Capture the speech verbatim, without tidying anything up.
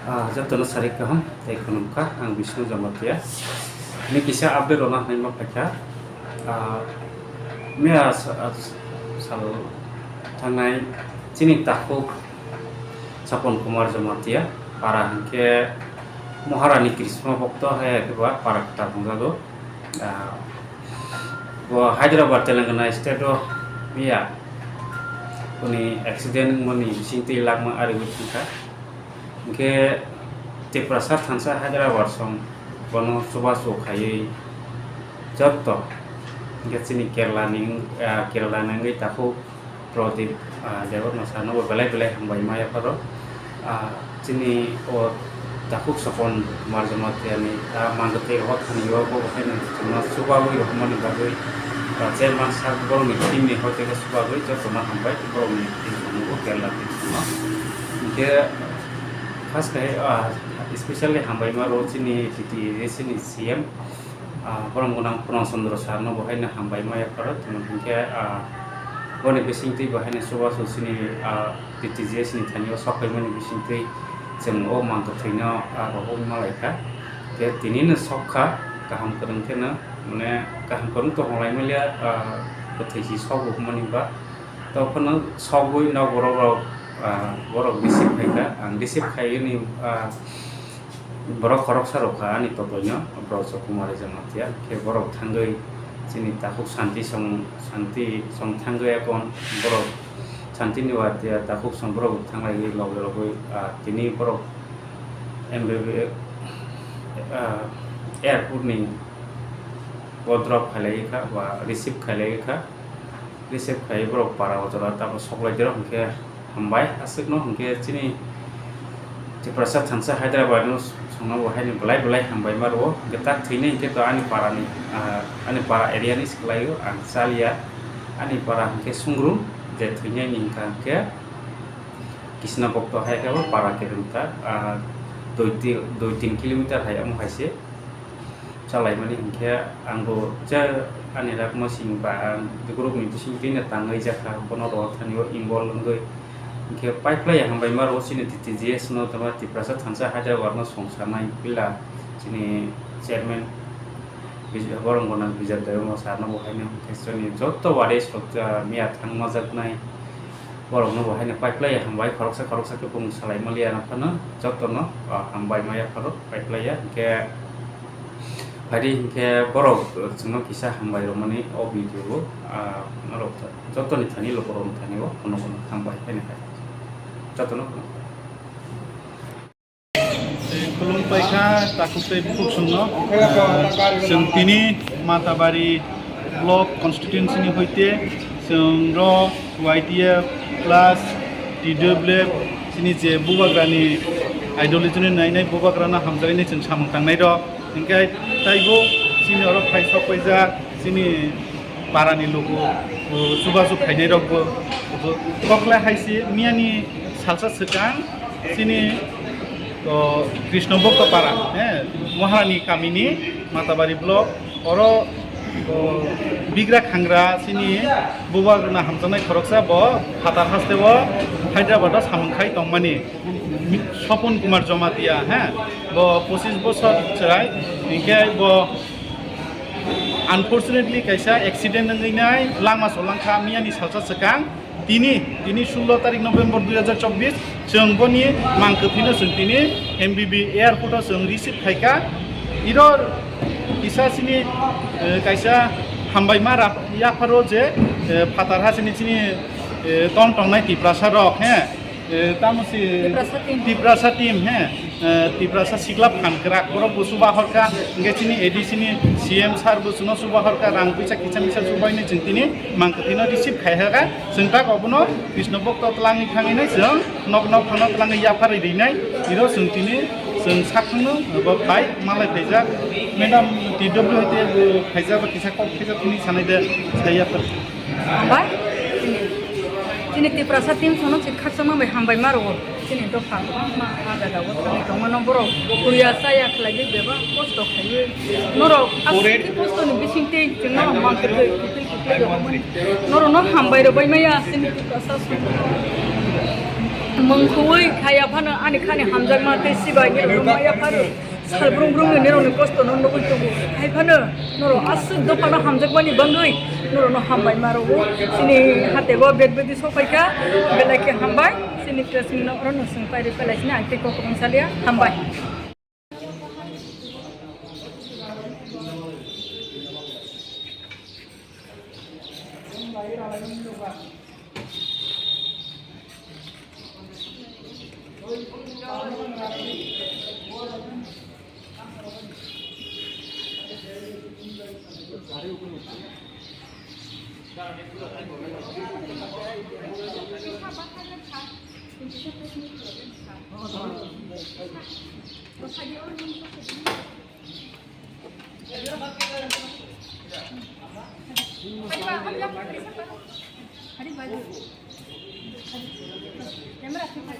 Ah, jotono sarik kaham tei khulumkha, ang Bishnu Jamatia. Ni kisa update rwna hinwi ma phaikha. Ah, miya sa-, sal thangnai chini takhuk Sapon Kumar Jamatia, para hinkhe Maharani Krishna Bhakta hai khe ba para kwtal hwnjago. Ah, bo Hyderabad, Telangana state o miya boni accident wngmani bisingtwi lakma ariwi thangkha. Hinkhe Tiprasa thansa Hyderabad song bono chubachu khaiwi jotto hinkhe chini Kerala ni, ah, Kerala ni wngwi takhuk Prodip, ah, Debbarma sir no bo belai belai hambai ma yapharo. Ah, chini o takhuk Sapon Kumar Jamatia ni, ah, mangatwi rok thani o bo haino chwngno chubagwi rwmani bagwi, ah, chairman sir borokni team ni hoite khe chubagwi jotono hambai borokni team song no bo Kerala team song no. Hinkhe khas khai, ah, especially hambai ma rwo chini T T A C ni C M, ah, borom gwnang Purno Chandra sir no bo haino hambai ma yapharo, tamo hinkhe, ah, boni bisingtwi bo haino chubachu chini, ah, T T J S ni thani o sok phaimani bisingtwi chwng o mankwthwi no, ah, rohor ma laikha. Tei tini no sok kha, kaham kwrwng khe no, mane kaham kwrwng tong lai manya, ah, kwthwi si sok bo hwnmani ba. Tei phano sogwi nok borok rok, ah, borok receive khai kha, ang receive khai ni, ah, Borok khoroksa rok kha ani totoi no, Brojo Kumar Jamatia, khe borok thangwi chini takhuk Santi song, Santi song thangwi akon borok Santi ni watia takhuk song borok thanglaiwi loge logwi, ah, tini borok M B B, ah, airport ni o drop khailaiwi kha ba receive khailaiwi kha. Receive khai borok para o jora tamo soklai dirok hinkhe hambai aswkno hinkhe chini Tiprasa thansa Hyderabad no songno bo haino belai belai hambai ma rwo. Hinkhe tak thwinai hinkhe to ani para ni, ah, ani para area ni siklaio ang chalia. Ani para hinkhe Sungrum je thwinai ni hinkha hinkhe Kisna Bokto hai khe bo para kilometer, ah, dui ti-, dui tin kilometer hai omo hai se. Chalaimani hinkhe ang bo je ani rak masing ba ang group ni bising twi no tangwi jakha, bono rohor thani o involve wngwi hinkhe pipeline hambai ma rwo chini T T G S no tama Tiprasa thansa Hyderabad no songsanai pila chini chairman Bij-, borok gwnang Bijay Debbarma sir no bo haino hinkhe chini joto wari sokja miya thang majaknai. Borokno bo haino pipeline hambai khoroksa khoroksa khe bumung salai maliya no phano jotono, ah, hambai maya phano pipeline ya. Hinkhe phaidi hinkhe borok chwngno kisa hambai rwmani o video o, ah, norok jotoni thani lukurokni thani o phano phano hambai haino hai jotono phano. Khulumpai kha takhuk tei bukhuk songno. Chwng tini Matabari block constituency ni hoite chwng ro Y T F plus T W F chini je bubagrani ideology ni nainai bubagrano hamjaknai chwng samung tangnai rok. Hinkhe taibo chini oro phai sok paijak chini parani luku, o, chubachu khainai rokbo, bo kokle hai se miyani salsa swkang chini, o, Krishna Bhakta para, he, Maharani kamini Matabari block, oro, o, bigra khangra chini bubagrana hamjaknai khoroksa bo phatar hasteo Hyderabad o samung khai tongmani. Sopon Kumar Jamatia, he, bo pochis bosor chwrai, hinkhe bo unfortunately kaisa accident wngwi nai lama cholangkha miyani salsa swkang. Tini, tini sullo tarik November dui hazar chobbish, chwng boni mang kwthwino chwng tini M B B airport o chwng receive khaikha. Iro kisa chini, eh, kaisa hambaima rap-, yapharo je, eh, phatar ha chini chini, eh, tong tongnai Tiprasa rok, he. Eh, tamo si Tiprasa team. Tiprasa team, he. Eh, Tiprasa sikla phan kwrak, borok bo chuba horkha, hinkhe chini A D C ni C M sir bo chwngno chuba horkha, rang puisa kisa misa chubaini chwng tini mang kwthwino receive khai hakha. Chwng tak obono Krishna Bhakta twlangwi thangwi nai chwng nok nok phano twlangwi yapharwi rinai. Iro chwng tini chwng sakhangno bo phai malai phaijak. Madam T W hai te bo phaijak ba kisa kok kisa thini sanai de sai yaphar. Hambai, chini, chini Tiprasa team sono si khakchangma bai hambai ma rwo. Chini dopha kwbangma ah jaga o thangwi tongmano borok huya chaya khlaiwi bebak kosto khaiwi. Norok aswk khe kostoni bisingtwi chwngno mang kwthwi kwthwi kwthwi rwmani. Norokno hambai rwbai maya chini Tiprasa sono. Mungkhui khaya phano ani khani hamjakma tei sibai nirokno maya phano sal brung brung ni nirokni kosto no nugwi tongo. Hai phano norok aswk dophano hamjakmani bangwi norokno hambai ma rwo. Chini hatego bed bedi sokphaikha, belai khe hambai. Chini press meet no oro no chwng pairi pelaisini ang tei kok kwbang salia. Hambai. Camera.